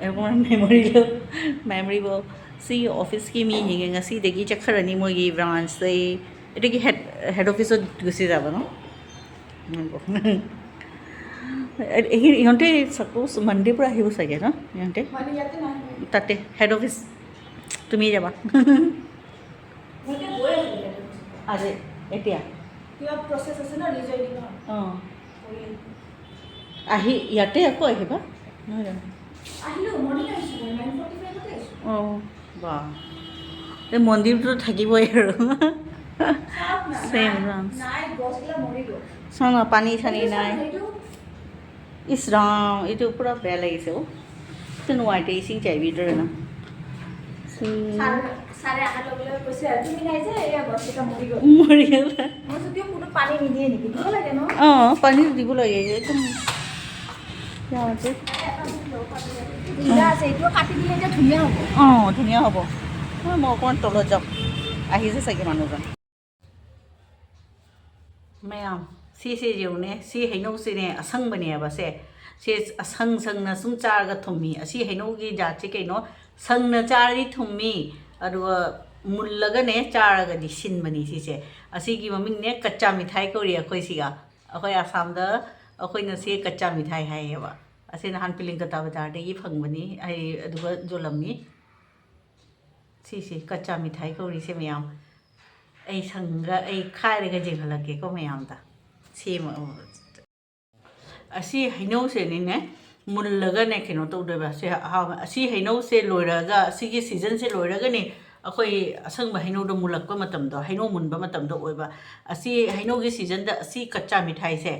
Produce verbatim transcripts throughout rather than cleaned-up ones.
ꯑꯩꯉꯣꯟꯗ ꯃꯦꯃꯣꯔꯤꯗꯣ, ꯃꯦꯃꯣꯔꯤꯕꯨ ꯁꯤ ꯑꯣꯐꯤꯁꯀꯤ ꯃꯤꯁꯤꯡꯁꯦ ꯉꯁꯤꯗꯒꯤ ꯆꯠꯈ꯭ꯔꯅꯤ ꯃꯣꯏꯒꯤ ꯕ꯭ꯔꯥꯟꯁꯇꯩ, ꯑꯗꯒꯤ ꯍꯦꯗ ꯍꯦꯗ ꯑꯣꯐꯤꯁꯇ ꯒꯨꯁꯤ ꯖꯥꯕ ꯅꯣ? ইহঁতে চাপোজ মানডেৰ পৰা আহিব চাগে ন? ইহঁতে মানে ইয়াতে নাহে। তাতে হেড অফিচ তুমি যাবা। মই এতিয়া গৈ আছোঁ ইয়াতে। আজি, এতিয়া? কিবা প্ৰচেছ আছে ন, ৰিজইনিঙৰ। অ। কৰি আহিম। আহি ইয়াতে আকৌ আহিবা, নহয় জানো? আহিলোঁ, মৰ্ণিং আহিছোঁ মই, নাইন ফৰ্টি ফাইভতে আহিছোঁ। অ, বা। এই মন্দিৰটো থাকিবই আৰু। চাওক না, ছেম নাই, ব্ৰাঞ্চ। নাই, গছবিলাক মৰি গ'ল। চাওঁ না, পানী চানি এইটো চাওক নাই। না, এইটো ইছ ৰাম, এইটো পুৰা বেয়া লাগিছে অ। এইটো নুৱাইতে ইচিং চাইবি এইটো না। ছাৰে, ছাৰে অহাৰ লগে লগে কৈছে, "তুমি নাই যে, এয়া গছকেইটা মৰি গ'ল।" মৰি গ'ল। মই কৈছোঁ, "কিয় কোনো পানী নিদিয়ে নেকি? দিব লাগে ন?" অ, পানী দিব লাগে, একদম। ইয়াতে। ধুনীয়া আছে, এইটো কাটি দিলে এতিয়া ধুনীয়া হ'ব। অ, ধুনীয়া হ'ব। অ, মই অকণমান তলত যাওঁ, আহিছে চাগে মানুহজন। ꯃꯌꯥꯝ, ꯁꯤꯁꯦ ꯌꯦꯡꯉꯨꯅꯦ, ꯁꯤ ꯍꯩꯅꯧꯁꯤꯅꯦ ꯑꯁꯪꯕꯅꯦꯕ ꯁꯦ꯫ ꯁꯤ ꯑꯁꯪ ꯁꯪꯅ ꯁꯨꯝ ꯆꯥꯔꯒ ꯊꯨꯝꯃꯤ꯫ ꯑꯁꯤ ꯍꯩꯅꯧꯒꯤ ꯖꯥꯠꯁꯦ ꯀꯩꯅꯣ, ꯁꯪꯅ ꯆꯥꯔꯗꯤ ꯊꯨꯝꯃꯤ, ꯑꯗꯨꯒ ꯃꯨꯜꯂꯒꯅꯦ ꯆꯥꯔꯒꯗꯤ ꯁꯤꯟꯕꯅꯤ ꯁꯤꯁꯦ꯫ ꯑꯁꯤꯒꯤ ꯃꯃꯤꯡꯅꯦ ꯀꯆꯥ ꯃꯤꯊꯥꯏ ꯀꯧꯔꯤ ꯑꯩꯈꯣꯏ ꯁꯤꯒ꯫ ꯑꯩꯈꯣꯏ ꯑꯁꯥꯝꯗ ꯑꯩꯈꯣꯏꯅ ꯁꯤ ꯀꯆꯥ ꯃꯤꯊꯥꯏ ꯍꯥꯏꯌꯦꯕ꯫ ꯑꯁꯤ ꯅꯍꯥꯟ ꯄꯤꯂꯤꯡꯀꯇꯥ ꯕꯖꯥꯔꯗꯒꯤ ꯐꯪꯕꯅꯤ, ꯑꯩ ꯑꯗꯨꯒ ꯌꯣꯜꯂꯝꯃꯤ꯫ ꯁꯤꯁꯤ ꯀꯆꯥ ꯃꯤꯊꯥꯏ ꯀꯧꯔꯤꯁꯦ ꯃꯌꯥꯝ꯫ ꯑꯩ ꯁꯪꯒ ꯑꯩ ꯈꯥꯏꯔꯒ ꯌꯦꯡꯍꯜꯂꯛꯀꯦꯀꯣ ꯃꯌꯥꯝꯗ꯫ ꯁꯦꯝꯃ-, ꯑꯁꯤ ꯍꯩꯅꯧꯁꯦꯅꯤꯅꯦ, ꯃꯨꯜꯂꯒꯅꯦ ꯀꯩꯅꯣ ꯇꯧꯗꯣꯏꯕ꯫ ꯁꯤ ꯑꯍꯥꯎꯕ, ꯑꯁꯤ ꯍꯩꯅꯧꯁꯦ ꯂꯣꯏꯔꯒ, ꯑꯁꯤꯒꯤ ꯁꯤꯖꯟꯁꯦ ꯂꯣꯏꯔꯒꯅꯦ ꯑꯩꯈꯣꯏ ꯑꯁꯪꯕ ꯍꯩꯅꯧꯗꯣ ꯃꯨꯜꯂꯛꯄ ꯃꯇꯝꯗꯣ, ꯍꯩꯅꯧ ꯃꯨꯟꯕ ꯃꯇꯝꯗꯣ ꯑꯣꯏꯕ꯫ ꯑꯁꯤ ꯍꯩꯅꯧꯒꯤ ꯁꯤꯖꯟꯗ ꯑꯁꯤ ꯀꯆꯥ ꯃꯤꯊꯥꯏꯁꯦ,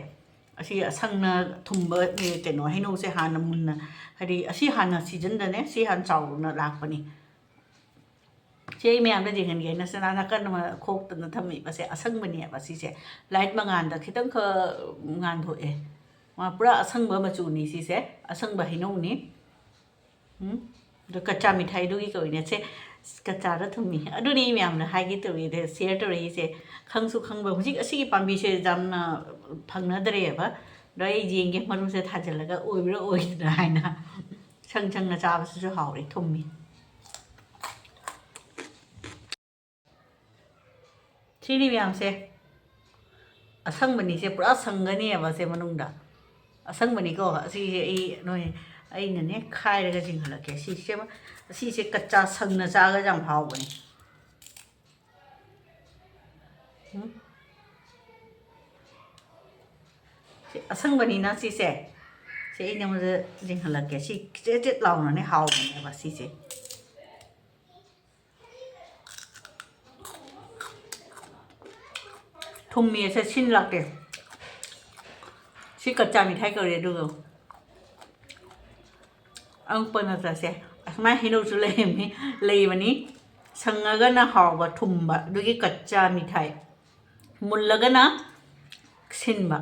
ꯑꯁꯤ ꯑꯁꯪꯅ ꯊꯨꯝꯕ, ꯑꯦ, ꯀꯩꯅꯣ, ꯍꯩꯅꯧꯁꯦ ꯍꯥꯟꯅ ꯃꯨꯟꯅ, ꯍꯥꯏꯗꯤ ꯑꯁꯤ ꯍꯥꯟꯅ ꯁꯤꯖꯟꯗꯅꯦ, ꯁꯤ ꯍꯥꯟꯅ ꯆꯥꯎꯅ ꯂꯥꯛꯄꯅꯤ꯫ ꯁꯤ ꯑꯩ ꯃꯌꯥꯝꯗ ꯌꯦꯡꯍꯟꯒꯦ꯫ ꯅꯆꯤꯟ ꯅꯥꯀꯟ ꯑꯃ ꯈꯣꯛꯇꯅ ꯊꯝꯃꯤꯕꯁꯦ ꯑꯁꯪꯕꯅꯦꯕ꯫ ꯁꯤꯁꯦ ꯂꯥꯏꯠ ꯃꯉꯥꯜꯗ ꯈꯤꯇꯪꯈꯛ ꯉꯥꯟꯊꯣꯛꯑꯦ꯫ ꯃꯥ ꯄꯨꯔꯥ ꯑꯁꯪꯕ ꯃꯆꯨꯅꯤ ꯁꯤꯁꯦ꯫ ꯑꯁꯪꯕ ꯍꯩꯅꯧꯅꯤ꯫ ꯎꯝ? ꯑꯗꯣ ꯀꯆꯥ ꯃꯤꯊꯥꯏꯗꯨꯒꯤ ꯀꯧꯏꯅꯦ꯫ ꯁꯦ, ꯀꯆꯥꯗ ꯊꯨꯝꯃꯤ꯫ ꯑꯗꯨꯅꯤ ꯑꯩ ꯃꯌꯥꯝꯅ ꯍꯥꯏꯒꯦ ꯇꯧꯔꯤꯁꯦ, ꯁꯤꯌꯔ ꯇꯧꯔꯛꯏꯁꯦ꯫ ꯈꯪꯁꯨ ꯈꯪꯕ, ꯍꯧꯖꯤꯛ ꯑꯁꯤꯒꯤ ꯄꯥꯝꯕꯤꯁꯦ ꯌꯥꯝꯅ ꯐꯪꯅꯗ꯭ꯔꯦꯕ꯫ ꯑꯗꯣ ꯑꯩ ꯌꯦꯡꯒꯦ ꯃꯔꯨꯁꯦ ꯊꯥꯖꯤꯜꯂꯒ ꯑꯣꯏꯕ꯭ꯔꯥ ꯑꯣꯏꯗ꯭ꯔꯥ ꯍꯥꯏꯅ꯫ ꯁꯪ ꯁꯪꯅ ꯆꯥꯕꯁꯤꯁꯨ ꯍꯥꯎꯔꯦ, ꯊꯨꯝꯃꯤ꯫ ꯁꯤꯅꯤ ꯃꯌꯥꯝꯁꯦ꯫ ꯑꯁꯪꯕꯅꯤꯁꯦ ꯄꯨꯔꯥ ꯁꯪꯒꯅꯦꯕ ꯁꯦ ꯃꯅꯨꯡꯗ꯫ ꯑꯁꯪꯕꯅꯤꯀꯣ꯫ ꯑꯁꯤꯁꯦ ꯑꯩ ꯅꯣꯏ, ꯑꯩꯅꯅꯦ ꯈꯥꯏꯔꯒ ꯆꯤꯡꯍꯜꯂꯛꯀꯦ꯫ ꯁꯤꯁꯦ, ꯁꯤꯁꯦ ꯀꯆꯥ ꯁꯪꯅ ꯆꯥꯒ ꯌꯥꯝ ꯍꯥꯎꯕꯅꯤ꯫ ꯎꯝ꯫ ꯁꯤ ꯑꯁꯪꯕꯅꯤꯅ ꯁꯤꯁꯦ, ꯁꯤ ꯑꯩ ꯅꯉꯣꯟꯗ ꯆꯤꯡꯍꯜꯂꯛꯀꯦ꯫ ꯁꯤ ꯆꯦꯠ ꯆꯦꯠ ꯂꯥꯎꯅꯅꯦ ꯍꯥꯎꯕꯅꯦꯕ ꯁꯤꯁꯦ꯫ ꯊꯨꯝꯃꯦꯁꯦ ꯁꯤꯟ ꯂꯥꯛꯇꯦ꯫ ꯁꯤ ꯀꯆꯥ ꯃꯤꯊꯥꯏ ꯀꯧꯔꯦ꯫ ꯑꯗꯨꯒ ꯑꯉꯛꯄ ꯅꯠꯇ꯭ꯔꯁꯦ꯫ ꯑꯁꯨꯃꯥꯏꯅ ꯍꯩꯅꯧꯁꯨ ꯂꯩꯔꯝꯃꯤ, ꯂꯩꯕꯅꯤ꯫ ꯁꯪꯉꯒꯅ ꯍꯥꯎꯕ, ꯊꯨꯝꯕ, ꯑꯗꯨꯒꯤ ꯀꯆꯥ ꯃꯤꯊꯥꯏ꯫ ꯃꯨꯜꯂꯒꯅ ꯁꯤꯟꯕ꯫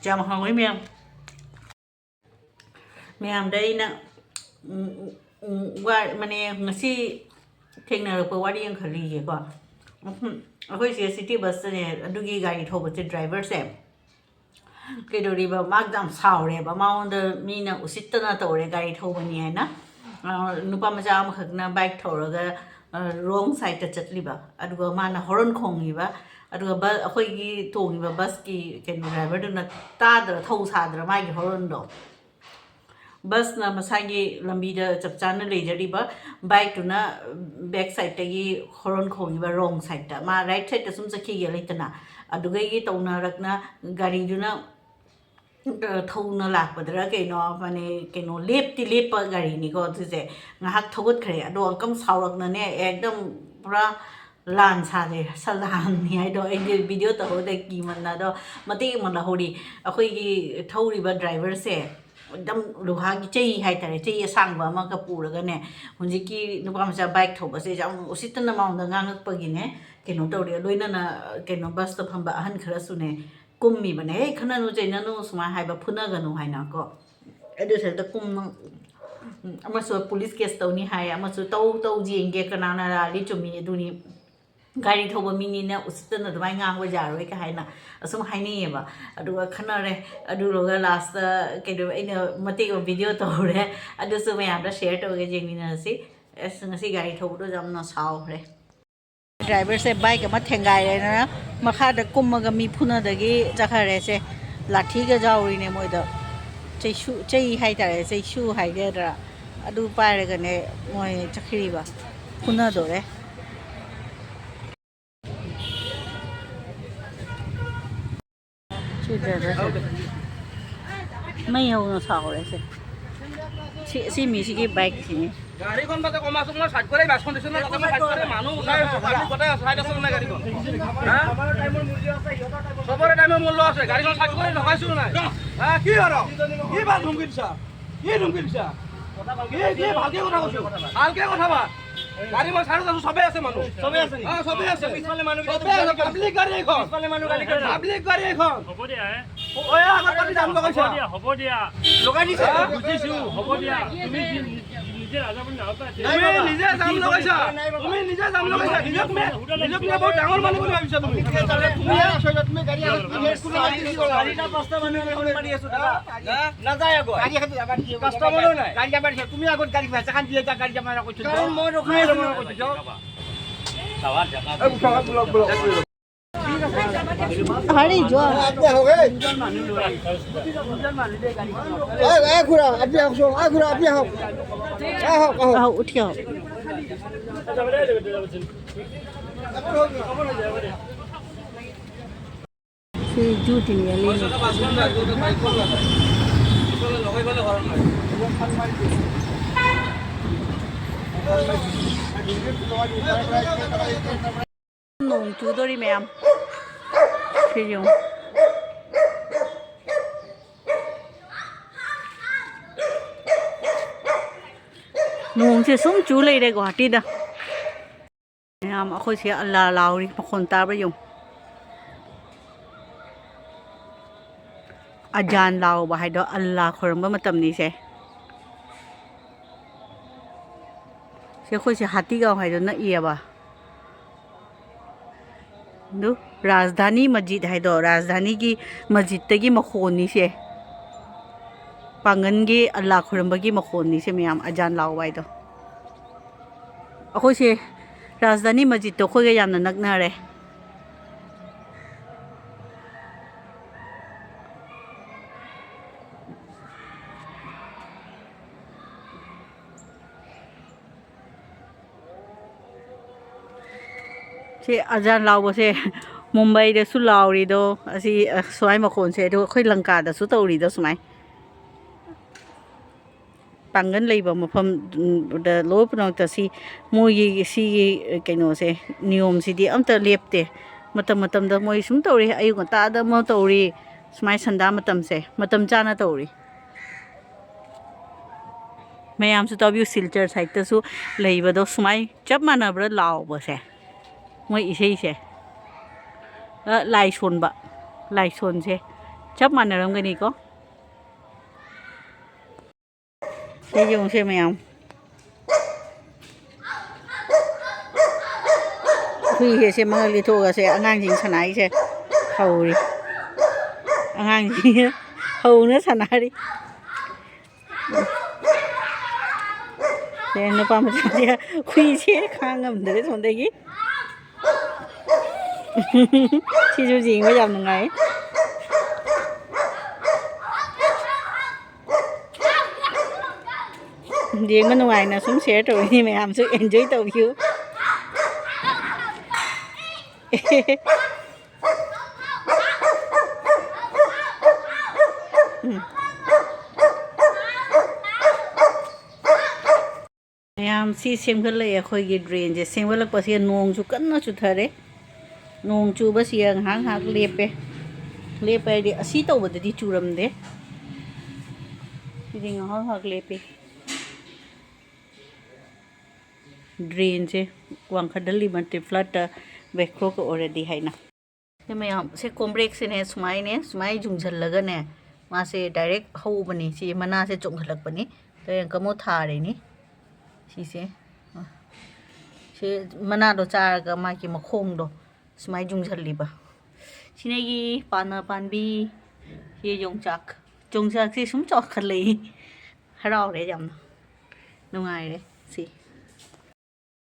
ꯌꯥꯝ ꯍꯥꯎꯋꯤ ꯃꯌꯥꯝ꯫ ꯃꯌꯥꯝꯗ ꯑꯩꯅ, ꯎꯝ, ꯎꯝ, ꯋꯥ-, ꯃꯅꯦ, ꯉꯁꯤ ꯊꯦꯡꯅꯔꯛꯄ ꯋꯥꯔꯤ ꯑꯃꯈꯛ ꯂꯤꯒꯦꯀꯣ꯫ ꯎꯝ, ꯑꯩꯈꯣꯏ ꯁꯤꯗ ꯁꯤꯇꯤ ꯕꯁꯇꯅꯦ, ꯑꯗꯨꯒꯤ ꯒꯥꯔꯤ ꯊꯧꯕꯁꯦ, ꯗ꯭ꯔꯥꯏꯚꯔꯁꯦ ꯀꯩꯗꯧꯔꯤꯕ, ꯃꯥ ꯌꯥꯝ ꯁꯥꯎꯔꯦꯕ, ꯃꯉꯣꯟꯗ ꯃꯤꯅ ꯎꯁꯤꯠꯇꯅ ꯇꯧꯔꯦ ꯒꯥꯔꯤ ꯊꯧꯕꯅꯤ ꯍꯥꯏꯅ꯫ ꯑ, ꯅꯨꯄꯥ ꯃꯆꯥ ꯑꯃꯈꯛꯅ ꯕꯥꯏꯛ ꯊꯧꯔꯒ, ꯑ, ꯔꯣꯡ ꯁꯥꯏꯠꯇ ꯆꯠꯂꯤꯕ, ꯑꯗꯨꯒ ꯃꯥꯅ ꯍꯣꯔꯟ ꯈꯣꯡꯉꯤꯕ, ꯑꯗꯨꯒ ꯕ-, ꯑꯩꯈꯣꯏꯒꯤ ꯇꯣꯡꯉꯤꯕ ꯕꯁꯀꯤ ꯀꯩꯅꯣ ꯗ꯭ꯔꯥꯏꯚꯔꯗꯨꯅ ꯇꯥꯗ꯭ꯔ, ꯊꯧ ꯁꯥꯗ꯭ꯔ ꯃꯥꯒꯤ ꯍꯣꯔꯟꯗꯣ꯫ ꯕꯁꯅ ꯃꯁꯥꯒꯤ ꯂꯝꯕꯤꯗ ꯆꯞ ꯆꯥꯅ ꯂꯩꯖꯔꯤꯕ, ꯕꯥꯏꯛꯇꯨꯅ ꯕꯦꯛ ꯁꯥꯏꯠꯇꯒꯤ ꯍꯣꯔꯟ ꯈꯣꯡꯉꯤꯕ, ꯔꯣꯡ ꯁꯥꯏꯠꯇ, ꯃꯥ ꯔꯥꯏꯠ ꯁꯥꯏꯠꯇ ꯁꯨꯝ ꯆꯠꯈꯤꯒꯦ ꯂꯩꯇꯅ, ꯑꯗꯨꯗꯒꯤ ꯇꯧꯅꯔꯛꯅ ꯒꯥꯔꯤꯗꯨꯅ ꯊꯧꯅ ꯂꯥꯛꯄꯗꯔ ꯀꯩꯅꯣ, ꯃꯥꯅꯦ, ꯀꯩꯅꯣ, ꯂꯦꯞꯇꯤ ꯂꯦꯞꯄ ꯒꯥꯔꯤꯅꯤꯀꯣ ꯑꯗꯨꯁꯦ꯫ ꯉꯥꯏꯍꯥꯛ ꯊꯧꯒꯠꯈ꯭ꯔꯦ, ꯑꯗꯣ ꯑꯪꯀꯝ ꯁꯥꯎꯔꯛꯅꯅꯦ ꯑꯦꯛꯗꯝ ꯄꯨꯔꯥ ꯂꯥꯟ ꯁꯥꯔꯦ꯫ ꯁꯂꯥꯟꯅꯤ ꯍꯥꯏꯗꯣ, ꯑꯩꯗꯤ ꯚꯤꯗꯤꯑꯣ ꯇꯧꯍꯧꯗꯦ, ꯀꯤꯃꯟꯅ꯫ ꯑꯗꯣ ꯃꯇꯦꯛ ꯑꯃ ꯂꯧꯍꯧꯔꯤ꯫ ꯑꯩꯈꯣꯏꯒꯤ ꯊꯧꯔꯤꯕ ꯗ꯭ꯔꯥꯏꯚꯔꯁꯦ ꯑꯗꯨꯝ ꯂꯨꯍꯥꯒꯤ ꯆꯩ ꯍꯥꯏꯇꯥꯔꯦ, ꯆꯩ ꯑꯁꯥꯡꯕ ꯑꯃꯒ ꯄꯨꯔꯒꯅꯦ, ꯍꯧꯖꯤꯛꯀꯤ ꯅꯨꯄꯥ ꯃꯆꯥ ꯕꯥꯏꯛ ꯊꯧꯕꯁꯦ ꯌꯥꯝ ꯎꯁꯤꯠꯇꯅ ꯃꯉꯣꯟꯗ ꯉꯥꯡꯉꯛꯄꯒꯤꯅꯦ, ꯀꯩꯅꯣ ꯇꯧꯔꯦ꯫ ꯂꯣꯏꯅꯅ ꯀꯩꯅꯣ ꯕꯁꯇ ꯐꯝꯕ ꯑꯍꯟ ꯈꯔꯁꯨꯅꯦ ꯀꯨꯝꯃꯤꯕꯅꯦ, "ꯍꯦ, ꯈꯠꯅꯅꯨ ꯆꯩꯅꯅꯨ" ꯁꯨꯃꯥꯏꯅ ꯍꯥꯏꯕ, "ꯐꯨꯅꯒꯅꯨ" ꯍꯥꯏꯅ ꯀꯣ꯫ ꯑꯗꯨ ꯁꯔꯨꯛꯇ ꯀꯨꯝ-, ꯑꯃꯁꯨ ꯄꯨꯂꯤꯁ ꯀꯦꯁ ꯇꯧꯅꯤ ꯍꯥꯏ, ꯑꯃꯁꯨ "ꯇꯧ, ꯇꯧ, ꯌꯦꯡꯒꯦ ꯀꯅꯥꯅ ꯂꯥꯜꯂꯤ ꯆꯨꯝꯃꯤ", ꯑꯗꯨꯅꯤ꯫ ꯒꯥꯔꯤ ꯊꯧꯕ ꯃꯤꯅꯤꯅ ꯎꯁꯤꯠꯇꯅ ꯑꯗꯨꯃꯥꯏꯅ ꯉꯥꯡꯕ ꯌꯥꯔꯣꯏ ꯀꯥꯏ ꯍꯥꯏꯅ ꯑꯁꯨꯝ ꯍꯥꯏꯅꯩꯌꯦꯕ꯫ ꯑꯗꯨꯒ ꯈꯟꯅꯔꯦ꯫ ꯑꯗꯨꯗꯨꯒ ꯂꯥꯁꯇ ꯀꯩꯗꯧ, ꯑꯩꯅ ꯃꯇꯦꯛ ꯑꯃ ꯚꯤꯗꯤꯑꯣ ꯇꯧꯔꯦ꯫ ꯑꯗꯨꯁꯨ ꯃꯌꯥꯝꯗ ꯁꯤꯌꯔ ꯇꯧꯔꯒ ꯌꯦꯡꯃꯤꯟꯅꯔꯁꯤ꯫ ꯑꯁ, ꯉꯁꯤ ꯒꯥꯔꯤ ꯊꯧꯕꯗꯣ ꯌꯥꯝꯅ ꯁꯥꯎꯈ꯭ꯔꯦ꯫ ꯗ꯭ꯔꯥꯏꯚꯔꯁꯦ ꯕꯥꯏꯛ ꯑꯃ ꯊꯦꯡꯒꯥꯏꯔꯦꯅ ꯃꯈꯥꯗ ꯀꯨꯝꯃꯒ ꯃꯤ ꯐꯨꯅꯗꯒꯤ ꯆꯠꯈ꯭ꯔꯦ꯫ ꯁꯦ, ꯂꯥꯊꯤꯒ ꯌꯥꯎꯔꯤꯅꯦ ꯃꯣꯏꯗ꯫ ꯆꯩꯁꯨ, ꯆꯩ ꯍꯥꯏꯇꯥꯔꯦ, ꯆꯩꯁꯨ ꯍꯥꯏꯒꯗ꯭ꯔꯥ, ꯑꯗꯨ ꯄꯥꯏꯔꯒꯅꯦ ꯃꯣꯏ ꯆꯠꯈ꯭ꯔꯤꯕ꯫ ꯐꯨꯅꯗꯣꯔꯦ꯫ ꯁꯤ ꯗ꯭ꯔꯥꯏꯚꯔꯁꯦ ꯃꯩ ꯍꯧꯅ ꯁꯥꯎꯔꯦ꯫ ꯁꯦ, ꯁꯤ, ꯁꯤ ꯃꯤꯁꯤꯒꯤ ꯕꯥꯏꯛꯁꯤꯅꯤ꯫ গাড়ীখন তাতে কমাচোন, মই চাইড কৰি বাছখন দিছোঁ ন, তাতে মই চাইড কৰি মানুহ উঠাই আছোঁ, মানুহ গোটাই আছোঁ, চাইড আছে নে নাই গাড়ীখন? হা? চবৰে টাইমৰ মূল্য আছে, গাড়ীখন চাইড কৰি ৰখাইছোঁ নাই? হা, কি আৰু? কি বাছ ধমকি দিছা? কি ধমকি দিছা? কি, কি ভালকে কথা কৈছোঁ, ভালকে কথা পাত। গাড়ী মই চাইডত আছোঁ, চবেই আছে মানুহ। চবেই আছে নেকি? অ, চবেই আছে। পিছফালে মানুহ চবেই আছে। পাব্লিক গাড়ী এইখন। পিছফালে মানুহ গাড়ী কিয়? পাব্লিক গাড়ী এইখন। হ'ব দিয়া, হে। অ, এই আগত কালি জাম লগাইছা। হ'ব দিয়া, হ'ব দিয়া। লগাই দিছে। হা? বুজিছোঁ, হ'ব দিয়া। তুমি যি-, নিজে ৰাজা বুলি নাভাবা। তুমি নিজে জাম লগাইছা। তুমি নিজে জাম লগাইছা। নিজক তুমি, নিজক তুমি বহুত ডাঙৰ মানুহ বুলি ভাবিছা তুমি। তুমি গাড়ী আগত তুমি কোনো চাৰিটা পাঁচটা মানুহ ফোন মাৰি আছোঁ দাদা। নাযায় আগত। গাড়ী এখন কাষ্টমাৰো নাই। গাড়ী আমাৰ তুমি আগত গাড়ী ভাইছা খান দিয়ে যা, গাড়ী আমাৰ আগত। কাৰণ মই ৰখাই আছোঁ, মই কৈছোঁ, যাওক। আরে যোৱা। এই, এই খুৰা, আপুনি আহকচোন। এই খুৰা, আপুনি আহক। আহক, আহক। আহক, উঠি আহক। ꯁꯤ ꯖꯨ ꯇꯤꯅꯤ ꯑꯂꯤ꯫ ꯅꯣꯡ ꯆꯨꯗꯣꯔꯤ ꯃꯌꯥꯝ꯫ ꯁꯤ ꯌꯦꯡꯉꯨ꯫ ꯅꯣꯡꯁꯦ ꯁꯨꯝ ꯆꯨ ꯂꯩꯔꯦ ꯒꯨꯍꯥꯇꯤꯗ꯫ ꯃꯌꯥꯝ ꯑꯩꯈꯣꯏꯁꯦ ꯑꯜꯂꯥ ꯂꯥꯎꯔꯤ, ꯃꯈꯣꯟ ꯇꯥꯕ꯭ꯔꯥ ꯌꯦꯡꯉꯨ꯫ ꯑꯖꯥꯟ ꯂꯥꯎꯕ ꯍꯥꯏꯗꯣ, ꯑꯜꯂꯥ ꯈꯣꯏꯔꯝꯕ ꯃꯇꯝꯅꯤꯁꯦ꯫ ꯁꯤ ꯑꯩꯈꯣꯏꯁꯦ ꯍꯥꯇꯤꯒꯥꯎ ꯍꯥꯏꯗꯣ ꯅꯛꯏꯌꯦꯕ꯫ ꯑꯗꯨ ꯔꯥꯖꯙꯥꯅꯤ ꯃꯁꯖꯤꯗ ꯍꯥꯏꯗꯣ, ꯔꯥꯖꯙꯥꯅꯤꯒꯤ ꯃꯁꯖꯤꯗꯇꯒꯤ ꯃꯈꯣꯟꯅꯤꯁꯦ꯫ ꯄꯥꯡꯒꯟꯒꯤ ꯑꯜꯂꯥ ꯈꯨꯔꯨꯝꯕꯒꯤ ꯃꯈꯣꯟꯅꯤꯁꯦ ꯃꯌꯥꯝ, ꯑꯖꯥꯟ ꯂꯥꯎꯕ ꯍꯥꯏꯗꯣ꯫ ꯑꯩꯈꯣꯏꯁꯦ ꯔꯥꯖꯙꯥꯅꯤ ꯃꯁꯖꯤꯗꯇꯣ ꯑꯩꯈꯣꯏꯒ ꯌꯥꯝꯅ ꯅꯛꯅꯔꯦ꯫ ꯁꯤ ꯑꯖꯥꯟ ꯂꯥꯎꯕꯁꯦ ꯃꯨꯝꯕꯥꯏꯗꯁꯨ ꯂꯥꯎꯔꯤꯗꯣ, ꯑꯁꯤ, ꯑ, ꯁ꯭ꯋꯥꯏ ꯃꯈꯣꯟꯁꯦ, ꯑꯗꯨꯒ ꯑꯩꯈꯣꯏ ꯂꯪꯀꯥꯗꯁꯨ ꯇꯧꯔꯤꯗꯣ ꯁꯨꯃꯥꯏ꯫ ꯄꯥꯡꯒꯜ ꯂꯩꯕ ꯃꯐꯝꯗ ꯂꯣꯏ ꯄꯨꯝꯅꯃꯛꯇ ꯁꯤ ꯃꯣꯏꯒꯤ ꯁꯤꯒꯤ ꯀꯩꯅꯣꯁꯦ, ꯅꯤꯌꯣꯝꯁꯤꯗꯤ ꯑꯝꯇ ꯂꯦꯞꯇꯦ꯫ ꯃꯇꯝ ꯃꯇꯝꯗ ꯃꯣꯏ ꯁꯨꯝ ꯇꯧꯔꯤ, ꯑꯌꯨꯛ ꯉꯟꯇꯥꯗ ꯑꯃ ꯇꯧꯔꯤ, ꯁꯨꯃꯥꯏꯅ ꯁꯟꯗꯥ ꯃꯇꯝꯁꯦ ꯃꯇꯝ ꯆꯥꯅ ꯇꯧꯔꯤ꯫ ꯃꯌꯥꯝꯁꯨ ꯇꯥꯕꯤꯌꯨ, ꯁꯤꯜꯆꯔ ꯁꯥꯏꯠꯇꯁꯨ ꯂꯩꯕꯗꯣ ꯁꯨꯃꯥꯏ ꯆꯞ ꯃꯥꯟꯅꯕ꯭ꯔꯥ ꯂꯥꯎꯕꯁꯦ, ꯃꯣꯏ ꯏꯁꯩꯁꯦ? ꯑ, ꯂꯥꯏ ꯁꯣꯟꯕ, ꯂꯥꯏ ꯁꯣꯟꯁꯦ ꯆꯞ ꯃꯥꯟꯅꯔꯝꯒꯅꯤꯀꯣ꯫ ꯁꯤ ꯌꯦꯡꯉꯨꯁꯦ ꯃꯌꯥꯝ꯫ ꯍꯨꯏꯁꯦ ꯁꯦ ꯃꯉꯛ ꯂꯤꯊꯣꯛꯑꯒ ꯁꯦ ꯑꯉꯥꯡꯁꯤꯡ ꯁꯥꯟꯅꯔꯤꯁꯦ ꯍꯧꯔꯤ꯫ ꯑꯉꯥꯡꯁꯤꯡ ꯍꯧꯅ ꯁꯥꯟꯅꯔꯤ꯫ ꯁꯦ ꯅꯨꯄꯥ ꯃꯆꯥꯁꯦ ꯍꯨꯏꯁꯦ ꯈꯥꯡ ꯉꯝꯗ꯭ꯔꯦ ꯁꯣꯝꯗꯒꯤ꯫ ꯁꯤꯁꯨ ꯌꯦꯡꯕ ꯌꯥꯝ ꯅꯨꯡꯉꯥꯏ꯫ ꯌꯦꯡꯕ ꯅꯨꯡꯉꯥꯏꯅ ꯁꯨꯝ ꯁꯤꯌꯔ ꯇꯧꯔꯤꯅꯤ, ꯃꯌꯥꯝꯁꯨ ꯑꯦꯟꯖꯣꯏ ꯇꯧꯕꯤꯌꯨ꯫ ꯎꯝ꯫ ꯃꯌꯥꯝ ꯁꯤ ꯁꯦꯝꯒꯠꯂꯛꯑꯦ ꯑꯩꯈꯣꯏꯒꯤ ꯗ꯭ꯔꯦꯟꯁꯦ꯫ ꯁꯦꯝꯒꯠꯂꯛꯄꯁꯦ ꯅꯣꯡꯁꯨ ꯀꯟꯅ ꯆꯨꯊꯔꯦ꯫ ꯅꯣꯡ ꯆꯨꯕꯁꯤ ꯉꯥꯏꯍꯥꯛ ꯉꯥꯏꯍꯥꯛ ꯂꯦꯞꯄꯦ꯫ ꯂꯦꯞꯄꯦ ꯍꯥꯏꯗꯤ ꯑꯁꯤ ꯇꯧꯕꯗꯗꯤ ꯆꯨꯔꯝꯗꯦ꯫ ꯁꯤꯗꯤ ꯉꯥꯏꯍꯥꯛ ꯉꯥꯏꯍꯥꯛ ꯂꯦꯞꯄꯤ꯫ ꯗ꯭ꯔꯦꯟꯁꯦ ꯋꯥꯡꯈꯠꯍꯜꯂꯤ ꯃꯟꯇ꯭ꯔꯤ ꯐ꯭ꯂꯠꯇ ꯕꯦꯛꯈ꯭ꯔꯣꯛꯀ ꯑꯣꯏꯔꯗꯤ ꯍꯥꯏꯅ꯫ ꯁꯤ ꯃꯌꯥꯝ, ꯁꯤ ꯀꯣꯝꯕ꯭ꯔꯦꯛꯁꯤꯅꯦ ꯁꯨꯃꯥꯏꯅꯦ, ꯁꯨꯃꯥꯏꯅ ꯌꯨꯡꯁꯤꯜꯂꯒꯅꯦ, ꯃꯥꯁꯦ ꯗꯥꯏꯔꯦꯛ ꯍꯧꯕꯅꯤ꯫ ꯁꯤ ꯃꯅꯥꯁꯦ ꯆꯣꯡꯈꯠꯂꯛꯄꯅꯤ꯫ ꯇꯌꯦꯡꯀꯃꯨ ꯊꯥꯔꯤꯅꯤ꯫ ꯁꯤꯁꯦ, ꯁꯤ ꯃꯅꯥꯗꯣ ꯆꯥꯔꯒ ꯃꯥꯒꯤ ꯃꯈꯣꯡꯗꯣ ꯁꯨꯃꯥꯏꯅ ꯌꯨꯡꯁꯤꯜꯂꯤꯕ꯫ ꯁꯤꯅ ꯑꯩꯒꯤ ꯄꯥꯟꯅ ꯄꯥꯟꯕꯤ꯫ ꯁꯤ ꯌꯣꯡꯆꯥꯛ꯫ ꯌꯣꯡꯆꯥꯛꯁꯤ ꯁꯨꯝ ꯆꯥꯎꯈꯠꯂꯛꯏ꯫ ꯍꯔꯥꯎꯔꯦ ꯌꯥꯝꯅ꯫ ꯅꯨꯡꯉꯥꯏꯔꯦ ꯁꯤ꯫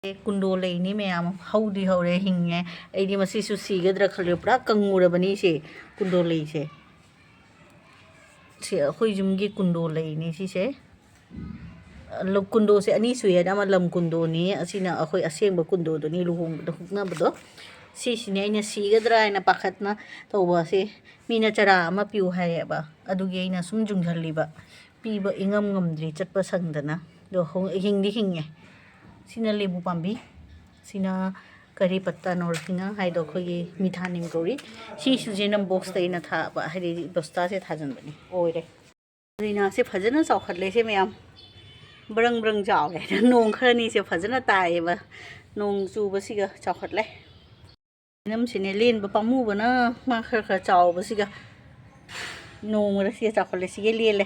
ꯑꯦ, ꯀꯨꯟꯗꯣ ꯂꯩꯅꯤ ꯃꯌꯥꯝ꯫ ꯍꯧꯗꯤ ꯍꯧꯔꯦ, ꯍꯤꯡꯉꯦ꯫ ꯑꯩꯗꯤ ꯃꯁꯤꯁꯨ ꯁꯤꯒꯗ꯭ꯔꯥ ꯈꯜꯂꯦ꯫ ꯄꯨꯔꯥ ꯀꯪꯉꯨꯔꯕꯅꯤ ꯁꯤ ꯀꯨꯟꯗꯣ ꯂꯩꯁꯦ꯫ ꯁꯤ ꯑꯩꯈꯣꯏ ꯌꯨꯝꯒꯤ ꯀꯨꯟꯗꯣ ꯂꯩꯅꯤ ꯁꯤꯁꯦ꯫ ꯂ-, ꯀꯨꯟꯗꯣꯁꯦ ꯑꯅꯤ ꯁꯨꯏ ꯍꯥꯏꯅ, ꯑꯃ ꯂꯝ ꯀꯨꯟꯗꯣꯅꯤ, ꯑꯁꯤꯅ ꯑꯩꯈꯣꯏ ꯑꯁꯦꯡꯕ ꯀꯨꯟꯗꯣꯗꯨꯅꯤ, ꯂꯨꯍꯣꯡꯕꯗ ꯍꯨꯛꯅꯕꯗꯣ꯫ ꯁꯤꯁꯤꯅꯦ ꯑꯩꯅ ꯁꯤꯒꯗ꯭ꯔꯥ ꯍꯥꯏꯅ ꯄꯥꯈꯠꯅ ꯇꯧꯕꯁꯦ꯫ ꯃꯤꯅ ꯆꯔꯥ ꯑꯃ ꯄꯤꯌꯨ ꯍꯥꯏꯌꯦꯕ, ꯑꯗꯨꯒꯤ ꯑꯩꯅ ꯁꯨꯝ ꯌꯨꯡꯁꯤꯜꯂꯤꯕ꯫ ꯄꯤꯕ ꯏꯉꯝ ꯉꯝꯗ꯭ꯔꯤ, ꯆꯠꯄ ꯁꯪꯗꯅ꯫ ꯑꯗꯣ ꯍꯣ-, ꯍꯤꯡꯗꯤ ꯍꯤꯡꯉꯦ꯫ ꯁꯤꯅ ꯂꯦꯕꯨ ꯄꯥꯝꯕꯤ, ꯁꯤꯅ ꯀꯔꯤ ꯄꯠꯇꯥ ꯅꯣꯔꯁꯤꯡꯅ ꯍꯥꯏꯗꯣ ꯑꯩꯈꯣꯏꯒꯤ ꯃꯤꯊꯥꯅꯤꯝ ꯀꯧꯔꯤ꯫ ꯁꯤꯁꯨ ꯖꯦꯅꯝ ꯕꯣꯛꯁꯇ ꯑꯩꯅ ꯊꯥꯕ, ꯍꯥꯏꯗꯤ ꯕꯣꯁꯇꯥꯁꯦ ꯊꯥꯖꯤꯟꯕꯅꯤ꯫ ꯑꯣꯏꯔꯦ꯫ ꯀꯔꯤꯅꯥꯁꯦ ꯐꯖꯅ ꯆꯥꯎꯈꯠꯂꯦ ꯁꯦ ꯃꯌꯥꯝ꯫ ꯕ꯭ꯔꯪ ꯕ꯭ꯔꯪ ꯆꯥꯎꯔꯦ꯫ ꯅꯣꯡ ꯈꯔꯅꯤꯁꯦ ꯐꯖꯅ ꯇꯥꯏꯌꯦꯕ꯫ ꯅꯣꯡ ꯆꯨꯕꯁꯤꯒ ꯆꯥꯎꯈꯠꯂꯦ꯫ ꯖꯦꯅꯝꯁꯤꯅꯦ ꯂꯦꯟꯕ ꯄꯥꯝꯃꯨꯕꯅ, ꯃꯥ ꯈꯔ ꯈꯔ ꯆꯥꯎꯕꯁꯤꯒ꯫ ꯅꯣꯡ ꯃꯔꯛꯁꯤꯒ ꯆꯥꯎꯈꯠꯂꯦ, ꯁꯤꯒꯩ ꯂꯦꯜꯂꯦ꯫